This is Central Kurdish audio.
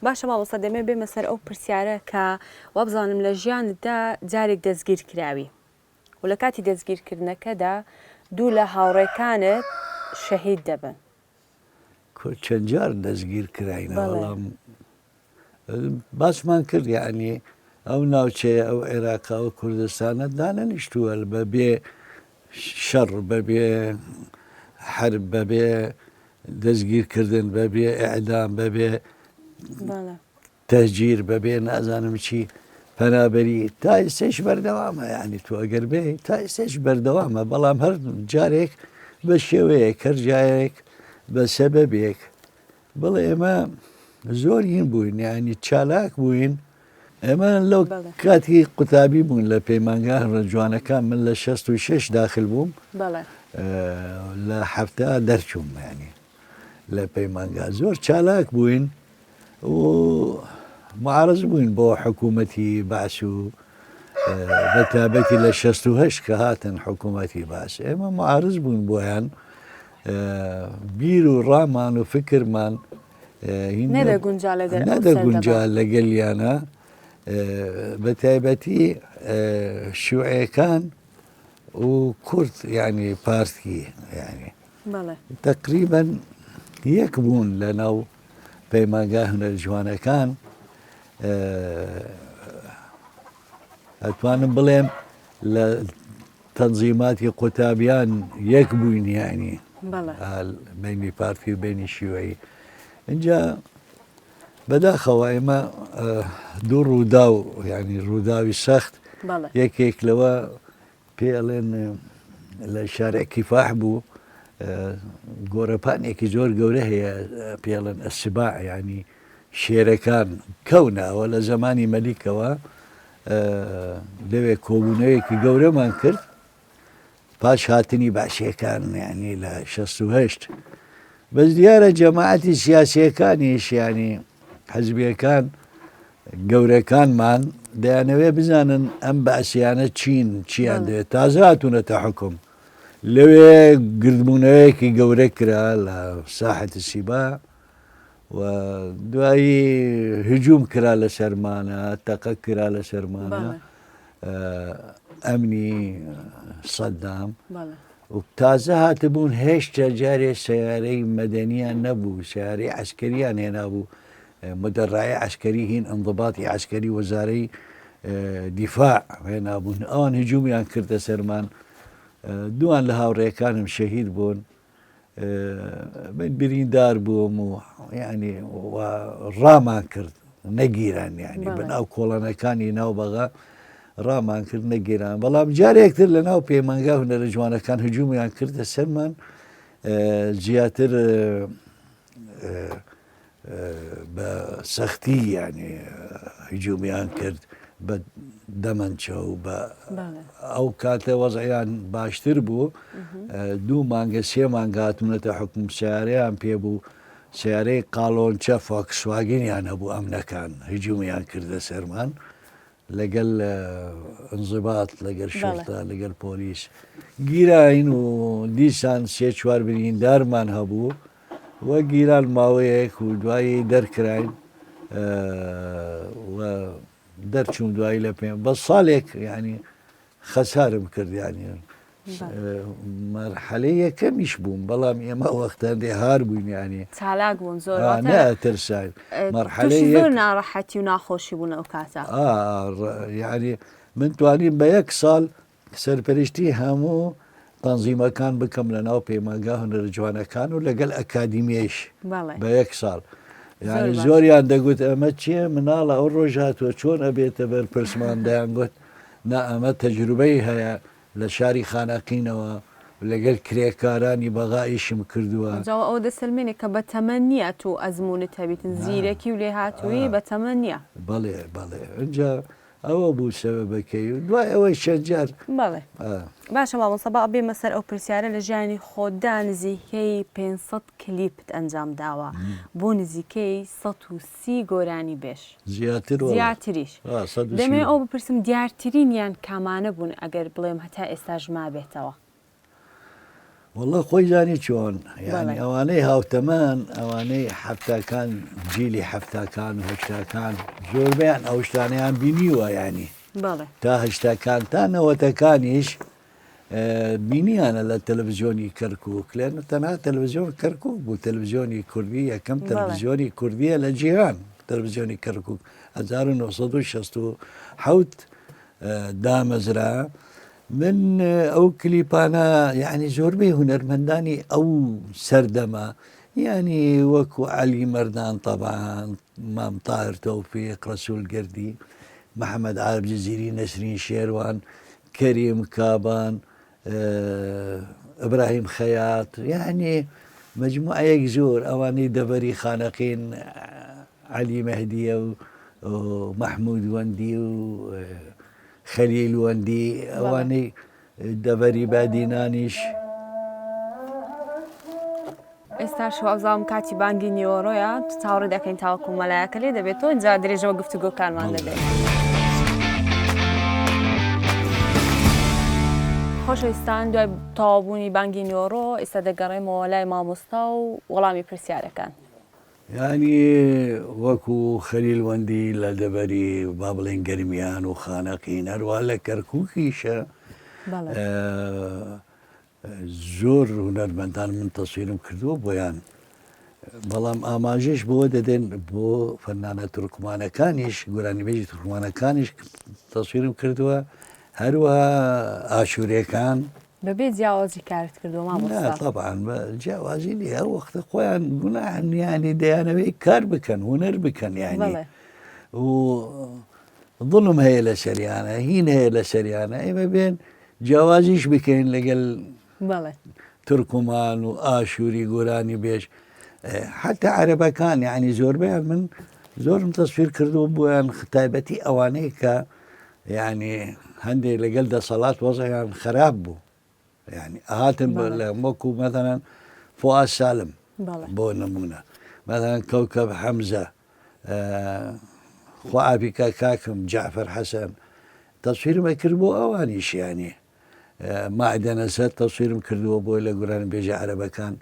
باشە مامۆستا دەمەوێت بێمە سەر ئەو پرسیارە کە وابزانم لە ژیانتدا جارێک دەستگیر کراوی و لە کاتی دەستگیر کردنەکەدا دوو لە هاوڕێکانت شەهید دەبن. کورد چەند جار دەستگیر کراینە بەڵام باسمان کرد یعنی ئەو ناوچەیە ئەو عێراقا و کوردستانە دانەنیشتووە بە بێ شەڕ بەبێ حەرب بەبێ دەستگیرکردن بەبێ ئیعدام بەبێ تەهجیر بەبێ نازانم چی پەنابەری تا ئێستاش بەردەوامە یعنی تۆ ئەگەر بێ تا ئێستاش بەردەوامە بەڵام هەر جارێک بە شێوەیەک هەر جارێک بە سەبەبێک بەڵێ ئێمە زۆر هین بووین یعنی چالاک بووین ئێمە لەو کاتی قوتابی بوون لە پەیمانگا جوانەکان من لە 66 داخل بووم لە هەفتە دەرچووم ینی لە پەیمانگا زۆر چالاک بووین و معارز بووین بۆ حکوومەتی بەعس و بە تابەتی لە 68 کە هاتن حکوومەتی باس ئێمە معارز بوون بۆیان بیر و ڕامان و فکرمان نەدەگونجا لەگەل ئەو نەدەگونجا لەگەلیانە بە تایبەتی شیوعیەکان و کورد یعنی پارتی یعنی تقریبا یەک بوون لە ناو پەیمانگا هونەر جوانەکان ئەتوانم بڵێم لە تەنزیماتی قوتابیان یەک بووین یانی بینی پارتی و بینی شیوعی اینجا بەداخەوە ئێمە دوو ڕوودا و ینی ڕووداوی سەخت یەکێک لەوە پێ ئەڵێن لە شارع کیفاح بوو گۆرەپانێکی زۆر گەورە هەیە پێڵێن ئەسبا ینی شێرەکان کەونەوە لە زمانی مەلیکەوە لەوێ کۆبوونەوەیەکی گەورەمان کرد پاش هاتنی بەعسیەکان یعنی لە 68 بەس دیارە جەماعەتی سیاسیەکانیش ینی حزبیەکان گەورەکانمان دەیانەوێ بزانن ئەم بەعسیانە چین چیان دەوێت تازە هاتوونەتە حکوم لەوێ گردبوونەوەیەکی گەورە کرا لە ساحەتی سیبا و دوایی هجوم کرا لە سەرمانە تەقە کرا لە سەرمانە ئەمنی سەدام و تازە هاتبوون هێشتا جارێ سیارەی مەدەنیان نەبوو سیارەی عسکەریان هێنابوو مدەڕای عسکەری هین ئەنضباتی عسکەری وەزارەی دیفاع هێنابوون ئەوان هجومیان کردە سەرمان دوان لە هاوڕێکانم شەهید بوون من بریندار بووم و یعنی ڕامان کرد نەگیران یعنی بەناو کۆڵانەکانی ناو بەغا ڕامان کرد نەگیران بەڵام جارێکتر لە ناو پەیمانگا هونەرە جوانەکان هجومیان کردە سەرمان زیاتر بە سەختی یانی هجومیان کرد بە دەمەنچە و بە ئەو کاتە وەزعیان باشتر بوو دوو مانگە سێ مانگ هاتوونەتە حکوم سیارەیان پێ بوو سیارەی قاڵۆنچە فۆکسواگنیان هەبوو ئەمنەکان هجومیان کردە سەرمان لەگەل انضباط لەگەل شرطە لەگەل پۆلیس گیراین و دیسان سێ چوار بریندارمان هەبوو و گیران ماوەیەک و دوایی دەرکراین و دەرچوم دوایی لە پێم بە ساڵێک ینی خەسارم کرد ینی مەرحەلەی یەکەمیش بووم بەڵام ئێمە وەختان دێ هار بووین یانی چالاک بوون زۆر ناترساین مەرحەلەی زۆر ناڕەحەتی و ناخۆشی بوون ئەو کاتە یعنی من توانیم بە یەک ساڵ سەرپەرشتی هەموو تەنزیمەکان بکەم لە ناو پەیمانگا هونەرە جوانەکان و لەگەل ئەکادیمیەیش بە یەک ساڵ یعنی زۆریان دەگوت ئەمە چییە مناڵە ئەو ڕۆژ هاتووە چۆن ئەبێتە بەرپرسمان دەیان گوت نا ئەمە تەجروبەی هەیە لە شاری خانەقینەوە لەگەل کرێکارانی بەغا ئیشم کردووە. جا ئەوە دەسەلمێنێ کە بە تەمەن نییە تۆ ئەزموونت هەبیتن زیرەکی و لێهاتوویی بە تەمەن نییە. بەڵێ بەڵێ ئینجا ئەوە بوو سەبەبەکەی و دوای ئەوەی چەند جار. بەڵێ باشە مامۆستا با بێمە سەر ئەو پرسیارە لە ژیانی خۆتدا نزیکەی 500 کلیپت ئەنجام داوە بۆ نزیکەی 130 گۆرانی بێژ. زیاتر وەڵا. زیاتریش. ئا، 130. دەمەوێ ئەوە بپرسم دیارترینیان کامانە بوون ئەگەر بڵێم هەتا ئێستاش مابێتەوە؟ وەڵا خۆی زانی چۆن یانی ئەوانەی هاوتەمەن ئەوانەی حەفتاکان جیلی حەفتاکان و هەشتاکان زۆربەیان ئەو شتانەیان بینیوە یانی تا هەشتاکان تا نەوەتەکانیش بینیانە لە تەلەڤزیۆنی کەرکک لێن تەنها تەلەڤزیۆن کەرکک بوو تەلەڤزیۆنی کوردی یەکەم تەلەڤزیۆنی کوردیە لە جیهان تەلەڤزیۆنی کەرکک 1967 دامەزرا من ئەو کلیپانە یعنی زۆربەی هونەرمەندانی ئەو سەردەمە یعنی وەکو عەلی مەردان تەبان مام تاهر تۆفیق ڕەسول گردی محەممەد عارف جزیری نەسرین شێروان کەریم کابان ئیبراهیم خەیات یعنی مجموعەیەک زۆر ئەوانەی دەڤەری خانەقین عەلی مەهدیە و مەحمود وەندی و خەلیل وەندی ئەوانەی دەڤەری بادینانیش. ئێستاش وابزانم کاتی بانگی نیوەڕۆیە، چاوەڕێ دەکەین تاوەکو مەلایەکە لێ دەبێتەوە ئینجا درێژە بە گفتوگۆکانمان دەدەین. خۆشەویستان دوای تەواوبوونی بانگی نیوەڕۆ ئێستا دەگەڕێمەوە لای مامۆستا و وەڵامی پرسیارەکان. یانی وەکو خەلیل وەندی لە دەڤەری با بڵێین گەرمیان و خانەقین هەروەها لە کەرکوکیشە زۆر هونەرمەندان من تەسویرم کردووە بۆیان بەڵام ئاماژەش بەوە دەدەن بۆ فەنانە تورکمانەکانیش گۆرانیبێژی تورکمانەکانیش تەسویرم کردووە هەروەها ئاشوورێکان بەبێ جیاوازی کارت کردووە مامۆستا؟ نا تەبعەن بە جیاوازی نییە ئەو وەختە خۆیان گوناحن یانی دەیانەوێت کار بکەن هونەر بکەن یانی و ظلم هەیە لە سەریانە هین هەیە لە سەریانە ئێمە بێن جیاوازیش بکەین لەگەل تورکمان و ئاشووری گۆرانی بێژ حتا عەرەبەکان یعنی زۆربەیان من زۆرم تەسویر کردو بۆیان تایبەتی ئەوانەی کە یعنی هەندێک لەگەل دەسەڵات وەزعیان خراپ بوو یعنی ئەهاتن لە وەکو مەثەلەن فوئاد سالم بۆ نمونە مەثەلەن کەوکەب حەمزە خوا ئافیکا کاکم جەعفەر حەسەن تەسویرم ئەکرد بۆ ئەوانیش یعنی مەعدەنەسەر تەسویرم کردووە بۆی لە گۆرانیبێژە عەرەبەکان.